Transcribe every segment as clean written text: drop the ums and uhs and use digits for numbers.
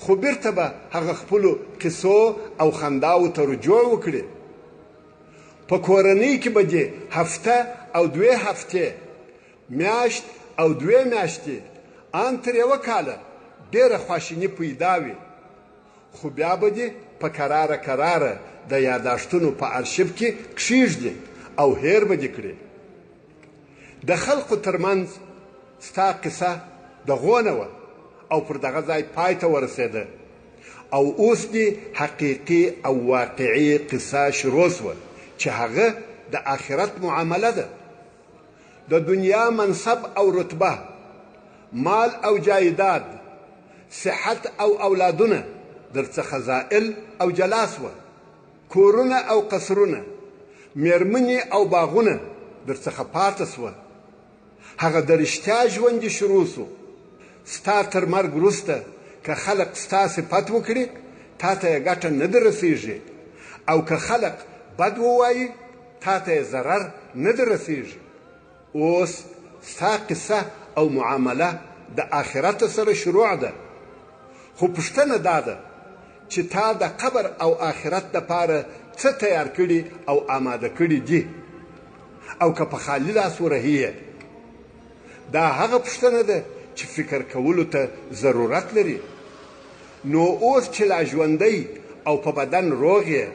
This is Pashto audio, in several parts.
خو بیرته به هغه خپلو قصو او خنداوو ته رجوع وکړي. په کورنۍ کې به دې هفته او دوې هفتې، میاشت او دوې میاشتې، ان تر یوه کاله ډېره خواشیني پیدا وي، خو بیا به دې په کراره کراره د یاداشتونو په ارشیف کې کښېږدي او هېر به دې کړي. د خلقو تر منځ ستا قصه د غونه وه او پر دغه ځای پای ته ورسېده او اوس دې حقیقي او واقعي قصه شروع شوه چې هغه د آخرت معامله ده. د دنیا منصب او رتبه، مال او جایداد، صحت او اولادونه درڅخه زائل او جلا شوه. کورونه او قصرونه، مېرمنې او باغونه درڅخه پاته شوه. هغه د رښتیا ژوند دې شروع شو. ستا تر مرګ وروسته که خلق ستا صفت وکړي، تا ته یې ګټه نه درسېږي او که خلق بد ووايي، تا ته یې ضرر نه درسېږي. اوس ستا قصه او معامله د آخرت سره شروع ده. خو پوښتنه دا ده چې تا د قبر او آخرت دپاره څه تیار کړي او آماده کړي دي او که په خالي لاس ورهي یې؟ دا هغه پوښتنه ده چې فکر کولو ته ضرورت لري. نو اوس چې لا ژوندی او په بدن روغ یې،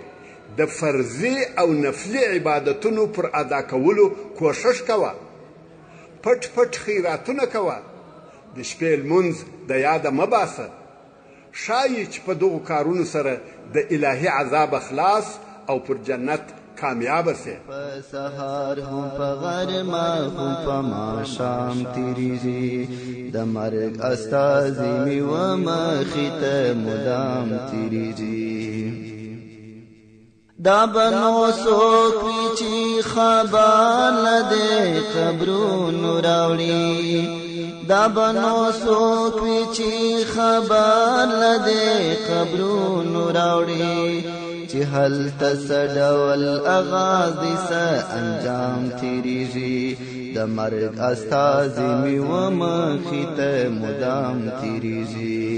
د فرضي او نفلي عبادتونو پر ادا کولو کوښښ کوه، پټ پټ خیراتونه کوه، د شپې لمونځ د یاده مه باسه. ښايي چې په دغو کارونو سره د الهي عذابه خلاص او پر جنت کامیابه شې. په سهار هم په غرمه هم په ماښام تیریږي د مرګ استازي مې ومخې ته مدام تیریږي. دا به نو څوک وي چې خبر له دې قبرونو راوړي، دا به نو څوک وي چې خبر له دې قبرونو راوړي، چې هلته څه ډول اغاز دی څه انجام تیریږي، د مرګ استازي مې ومخې ته مدام تیریږي.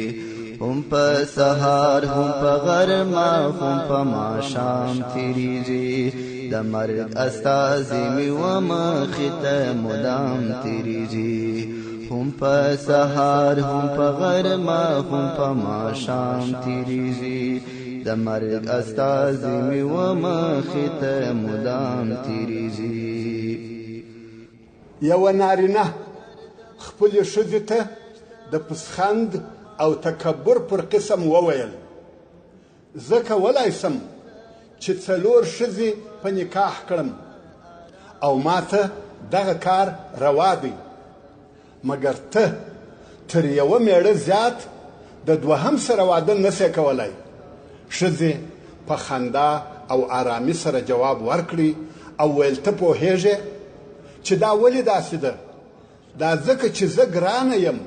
هم په سهار هم په غرمه هم په ماښام تیریږي، د مرګ استازي مې ومخې ته مدام تیریږي. هم په سهار هم په غرمه هم په ماښام تیریږي، د مرګ استازي مې ومخې ته مدام تیریږي. یوه نارینه خپلې ښځې ته د پسخند او تکبر پر قسم وویل، زه کولای شم چې څلور ښځې په نکاح کړم او ما ته دغه کار روا دی، مګر ته تر یوه مېړه زیات د دوهم سره واده نه شې کولای. ښځې په خندا او آرامي سره جواب ورکړي او ویل، ته پوهېږې چې دا ولې داسې ده؟ دا ځکه چې زه ګرانه یم،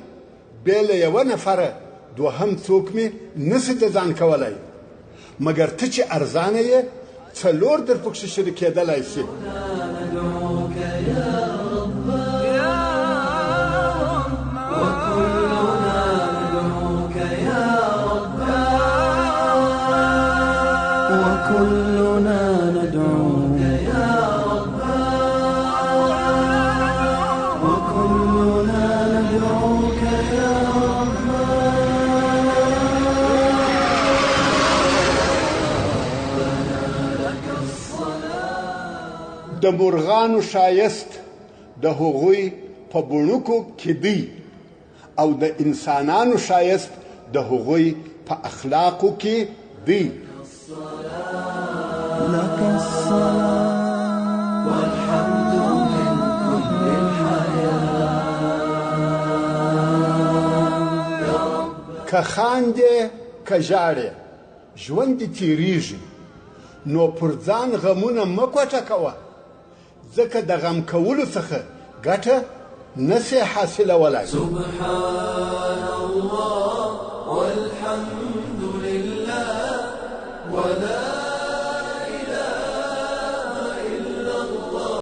بې له یوه نفره دوهم څوک مې نشي د ځان کولای، مګر ته چې ارزانه یې څلور در پکښې شریکېدلای شي. وكلنا ندعوك يا ربا، وكلنا ندعوك يا ربا. د مرغانو ښایست د هغوی په بڼوکو کې دی او د انسانانو ښایست د هغوی په اخلاقو کې دی. لك الصلاة والحمد من كل الحياة. که خاندې که ژاړې ژوند دې تېرېږي، نو پر ځان غمونه مه کوټه کوه، ځکه د غم کولو څخه ګټه نه شې حاصلولای. سبحان الله.